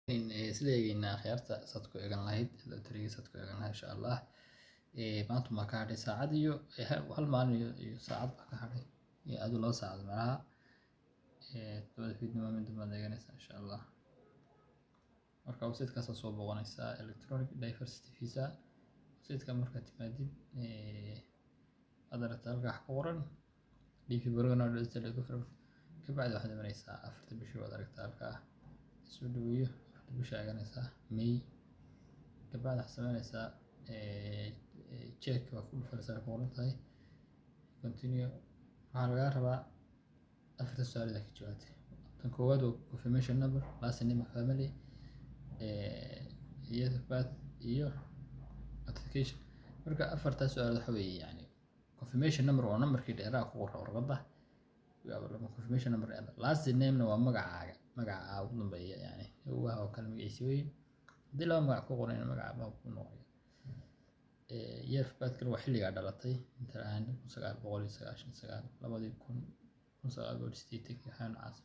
Isla eegaynaa akhyaarta saad ku eegan lahayd lotariga, saad ku eegan lahayd, insha Allah. Maanta maa ka hadhay saacad iyo hal maalin iyo saacad baa ka hadhay iyo adu 2 saacad meelaha. 7da fiidnimo mid baad eeganaysaa, insha Allah. Marka website-kaasaa soo booqanaysaa, Electronic Diversity Visa. Website-ka markaad timaadid, waad aragtaa halkaa wax ku qoran DV program. Kabacdi waxaad imanaysaa 4ta bishii. Waad aragtaa halkaa soo dhaweeyo, 4ta bisha eeganaysaa, May. Kabacdi waxaad sameynaysaa check waa ku dhufanaysaa, ku qoran tahay continue. Waxaa lagaa rabaa afarta su'aalood aad ka jawaabtay. Tan koowaad waa confirmation number, last name of family, year of birth iyo authentication. Marka afartaas su'aalood waxa weeye, yani confirmation number waa numberkii dheeraha ku qoran warqadda, confirmation number. Last name-na waa magacaaga, magaca ugu dambeeya, yani awoowaha oo kale magaciisa weeye. Haddii laba magac ku qoran, magaca baa ku noqonaya. Year of birth-kana waa xilligaa dhalatay, inta aan 1999, 2000, 1980-kii, waxaa noocaas.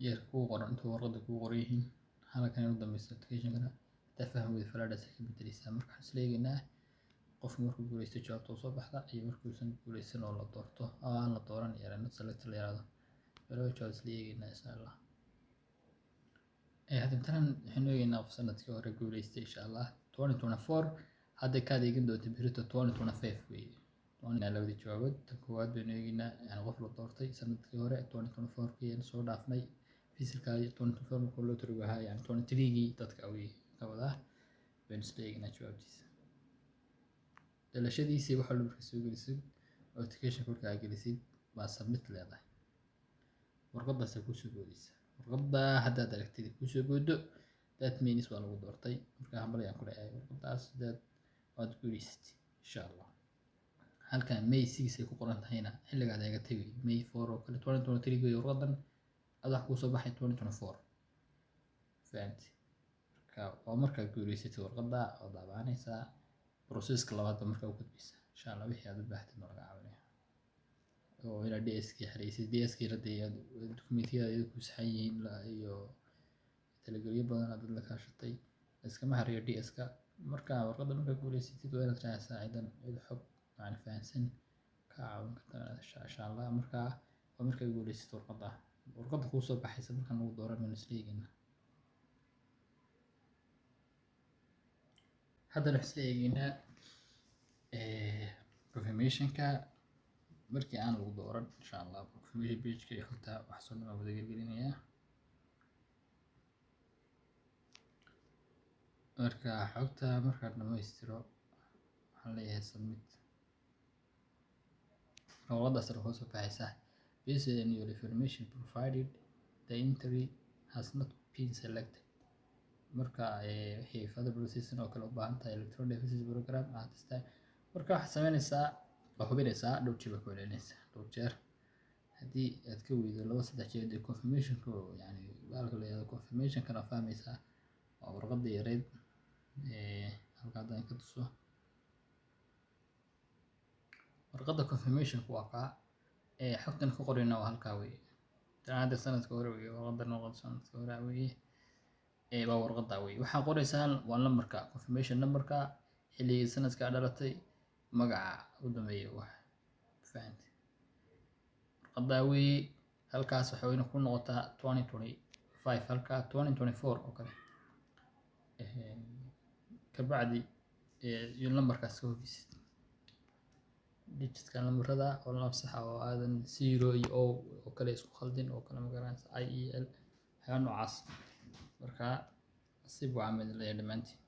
Year kuu qoran intuu warqadda kuu qoran yihiin. Halkan u dambeysa application-kana hadaa fahmi weydo, falaadhaas ka bedeleysaa. Marka waxaan isla eegaynaa qofku markuu guuleysto jawaabta oo soo baxda iyo markuusan guuleysan oo la doorto oo aan la dooran, yara not select la yiraahdo. Laba jawaab isla eegaynaa, insha Allah. Hadda matalan waxaynu eegaynaa qof sanadkii hore guuleystay, insha Allah, 2024. Hadda kaad eegin doonta berito 2025 weeye. Labadii jawaabood, tan koowaad baynu eegaynaa, yani qof la doortay sanadkii hore 2024 kii aan soo dhaafnay, fisilka 2024 markuu lottery ahaa, yani 23gii dadka awey ka wadaa baynu isla eegaynaa jawaabtiisa. Dhalashadiisii waxa marka soo gelisid, authentication kolka aad gelisid, baa submit leedahay. Warqadaasaa kusoo boodaysa. Warqadda haddaad aragtid kusoo boodo, that means waa lagu doortay. Marka hambalyaan ku leeyahay warqadaas hadaad waad guuleysatay, insha Allah. Halkan May 6 ay ku qoran tahayna xilligaad eegatay wey, May 4 oo kale 2023 wey. Warqadan ad wax kuusoo baxay 2024, fahanti? Marka waa markaad guuleysatay warqadda oo daabacanaysaa, processka labaad ba markaa u gudbaysaa, insha Allah. Wixii aad u baahatid ma laga caawinaya oo inaad DS kii xareysid, DS kii hadee documentiyada iyada ku saxan yihiin iyo talagelyo badan aad la kaashatay. Iskama xareeyo DS ka. Marka warqadda markaa guuleysatid, waa inaad raacaysaa ciidan, cid xog yani fahansan ka caawin karta, insha Allah. Marka waa markaa guuleysatid warqadda, warqadda kuu soo baxaysa markaan lagu dooran baynu isla eegaynaa. Haddana waxaan isla eegaynaa confirmationka markii aan lagu dooran, insha Allah. Confirmation page-ka iyo xogta wax soo dhan baan wada gelgelinayaa. Marka xogta markaan dhamaystiro, waxaan leeyahay submit. Marka warqadaas sare soo baxaysa: "Based on your information provided, the entry has not been selected." Marka wixii further processing oo kale u baahan tahay Electronic Diversity Program at this time. Marka waxaad sameynaysaa, waa hubinaysaa, dhowr jeer baa ku celinaysaa, dhowr jeer. Haddii aad ka weydo laba saddex jeer, dee confirmationka, yani bahalka la yihahdo confirmationkana fahmaysaa, waa warqadda yareyd halka haddaan ka tuso. Warqadda confirmationka waa kaa xogtan ku qorayna, waa halkaa weeye. Tan hadda sanadka hore weeye, warqaddan warqadda sanadka hore weeye. Waa warqadda weeye. Waxaa qoraysaan waa numberka confirmation numberka, xilligii sanadka dhalatay, magaca u dambeeya, wax fahanti. Warqaddaa weeye. Halkaas waxay wayna ku noqotaa 2025, halkaa 2024 oo kale. Kabacdi iyo numberkaas ka hubisid, digitka nambarada oo lab sax ah oo aadan zero iyo o oo kale isku khaldin oo kale, magaranaysa, i e l, waxyaaba noocaas. Marka nasiib wacan baan idin leeyahay dhammaantiin.